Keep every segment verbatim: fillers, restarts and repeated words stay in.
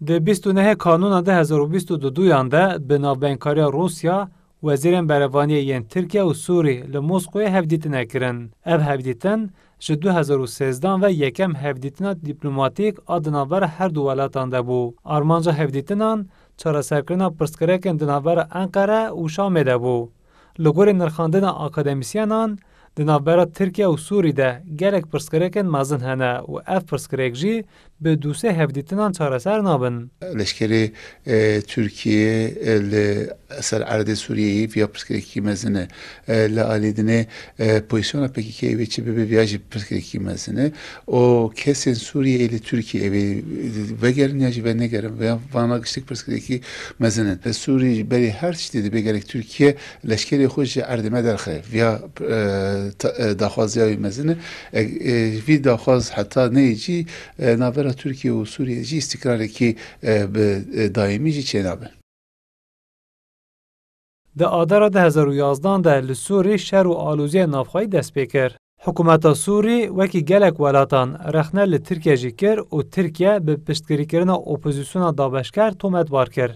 Di bîst û nehê Kanûna du hezar û bîst û duduyan de bi navbeynkariya Rûsya, wezîrên berevaniyê yên Tirkiye û Sûrî li Moskoyê hevdîtine kirin. Ev hevdîtin ji du hezar û sêzdan ve yekem hevdîtina dîplomatîk a di navbera her du welatan de bû. Armanca hevdîtinan çareserkirina pirsgirêkên di navbera Enqere û Şamê de bû. Li gorî nirxandina akademîsyenan, di navbera Tirkiye û Sûrî de gelek pirsgirêkên mezin hene û ev pirsgirêk jî bi dûsê hevdîtinan çareser nabin. Leşkerê, e, Tirkiye, e, li ser erdê Sûriyeyê viya pirsgirêkî mezin e. E, li alî dinê, e, pozîsyona P K K'yê wê çi bibe, viya jî pirsgirêkî mezin e. Û kesên Sûriyeyê li Tirkiyeyê wê vegerin ya jî venegerin, ve-, vana giştik pirsgirêkî mezin in. Sûrî berî her tiştê dibê gerek Tirkiye leşkerê xwe ji erdê me derxe. Viya, e, ta-, e, daxwaziya wî mezin e. E, e, vî daxwaz heta neyê jî, e, navbera Tirkiye û Sûriyê jî îstîkrarekî, e, bi, e, daîmî jî çênabe. Di Adara du hezar û yazdan de li Sûrî şer û aloziyên navxweyî dest pê kir. Hikûmeta Sûrî wekî gelek welatan rexne li Tirkiye jî kir û Tirkiye bi piştgirîkirina opozîsyona dabeşker tometbar kir.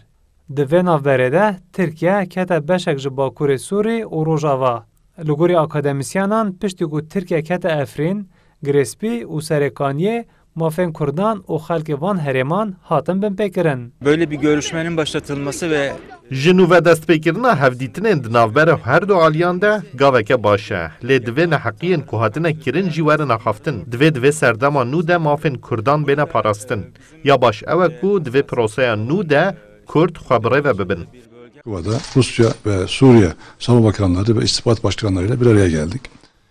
Di vê navberê de Tirkiye kete beşek ji Bakurê Sûrî û Rojava. Li gorî akademîsyenan, piştî ku Tirkiye kete Efrîn, Girêspî û Serêkaniyê, mafên Kurdan û xelkê van herêman hatin binpêkirin. Böyle bir görüşmenin başlatılması ve Ji nû ve destpêkirina hevdîtinên di navbera her du aliyan de gaveke baş e, lê divê neheqiyên ku hatine kirin jî werin axaftin. Divê di vê serdema nû de mafên Kurdan bêne parastin. Ya baş ew e ku di vê proseya nû de Kurd xwe bi rê ve bibin. Kuvada Rusya ve Suriye Savunma Bakanları ve İstihbarat Başkanlarıyla bir araya geldik.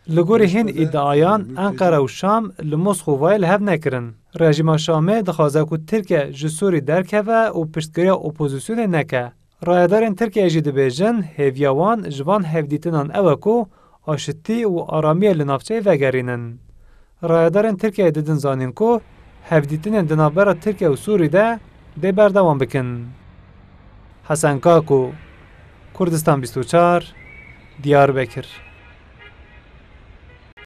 Li gorî hin îdiayan, Enqere û Şam li Moskowayê li hev nekirin. Rejîma Şamê dixwaze ku Tirkiye ji Sûrî derkeve û piştgiriya opozîsyonê neke. Rayedarên Tirkiyeyê jî dibêjin, hêviya wan ji van hevdîtinan ew e ku aşitî û aramiyê li navçeyê vegerînin. Rayedarên Tirkiyeyê didin zanîn ku hevdîtinên di navbera Tirkiye û Sûrî de dê berdewam bikin. Hesen Kako, Kurdistan bîst û çar, Diyarbekir.